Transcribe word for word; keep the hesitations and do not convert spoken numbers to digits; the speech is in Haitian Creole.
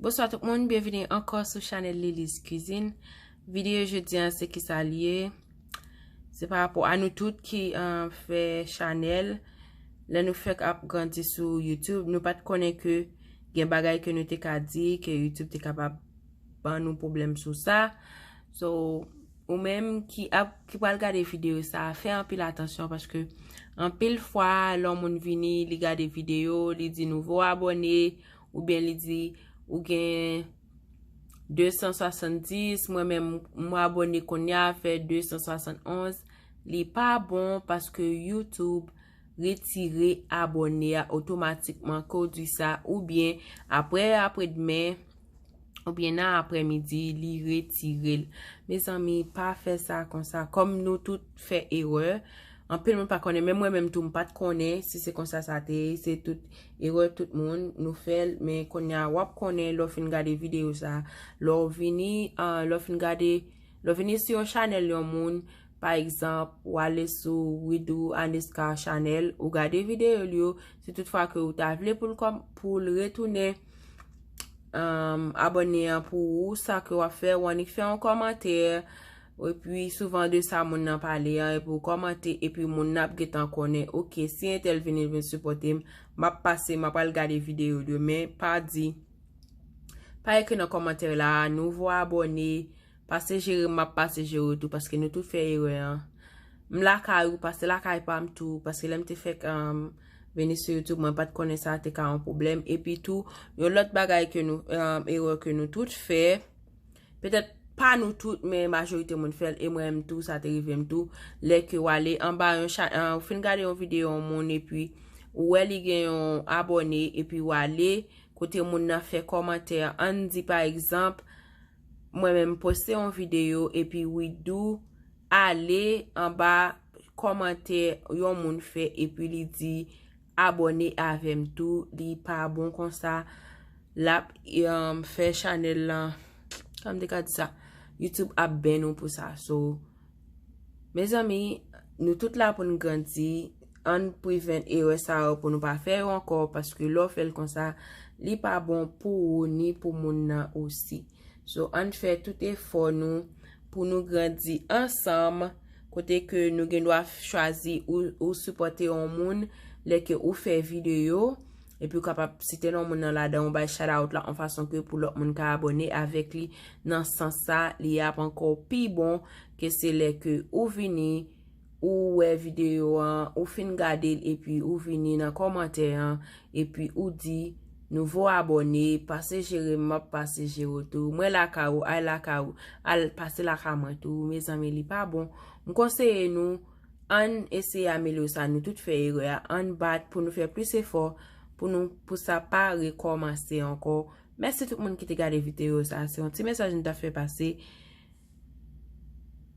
Bonswa tout moun, byenvini ankò sou chanèl Lily's Cuisine. Videyo jodi a se kisa l ye? Se pa rapò a nou tout ki uh, fè chanèl. Lè nou fèk ap grandi sou YouTube, nou pa t konnen ke gen bagay ke nou te ka di, ke YouTube te kapab ban nou pwoblèm sou sa. So, ou menm ki ap ki pral gade videyo sa, fè anpil atansyon paske anpil fwa lè yon moun vini, li gade videyo, li di nouvo abòne, oubyen li di ou gen de san swasanndis, mwen menm mwen abòne kounye a fè de san swasann onz. Li pa bon paske YouTube retire abòne a otomatikman ke w di sa, oubyen apre apre demen, oubyen nan aprèmidi, li retire l. Mezanmi, pa fè sa konsa. Kòm nou tout fè erè, anpil moun pa konnen, menm mwen menm tou, m pa t konnen si se konsa sa te ye, se tout erè tout moun, nou fè l, men kounye a w ap konnen lè w fin gade videyo sa, lè w vini, uh, lè w fin gade, lè w vini sou yon chanèl yon moun, pa egzanp, w ale sou Widoo Aniska chanèl, ou gade videyo l yo, si tout fwa ke ou ta vle pou l kòm, pou l retounen um, abòne an pou ou, sa ke w ap fè, w annik fè yon kòmantè, epi souvan de sa moun nan pale an, epi w kòmante, epi moun nan ap gentan konnen, oke, si entèl vini, l vin sipòte m, m ap pase, m ap al gade videyo demen, pa di, pa ekri nan kòmantè la, nouvo abòne, pase jere m, m ap pase jere w tou, paske nou tout fè erè an. M lakay ou, pase lakay pa m tou, paske lè m te fèk um, vini sou YouTube, mwen pa t konnen sa te ka yon pwoblèm. Epi tou, yon lòt bagay ke nou, um, erè ke nou tout fè, petèt pa nou tout, men majorite moun fè l, e mwen menm tou, sa te rive m tou. Lè ke w ale anba yon cha, uh, ou fin gade yon videyo yon moun, epi ou wè li gen yon abòne, epi w ale kote moun nan fè kòmantè, ann di pa egzanp, mwen menm poste yon videyo, epi Widoo ale anba kòmantè yon moun fè, epi li di abòne avè m tou, li pa bon konsa, l ap um, fè chanèl lan, kòman m te ka di sa, YouTube ap ban nou pou sa. So, mezanmi, nou tout la pou n grandi, ann prevent erè sa yo pou nou pa fè yo ankò, paske lè w fè l konsa, li pa bon pou ou ni pou moun nan osi. So, ann fè tout efò nou pou nou grandi ansanm, kote ke nou gen dwa chwazi ou, ou sipòte yon moun lè ke ou fè videyo, epi ou kapab site non moun nan ladan ou bay shout out la, yon fason ke pou lòt moun ka abòne avèk li. Nan sans sa, li ap ankò pi bon ke se lè ke ou vini, ou wè videyo an, ou fin gade l, epi ou vini nan kòmantè an, epi ou di, nouvo abòne, pase jere m, m ap pase jere w tou. Mwen lakay ou, al lakay ou, al pase lakay mwen tou. Mezanmi, li pa bon. M konseye nou, ann eseye amelyore sa, nou tout fè erè a, ann bat pou nou fè plis efò, pou nou, pou sa pa rekòmanse ankò. Mèsi tout moun ki te gade videyo sa. Se yon ti mesaj m ta fè pase.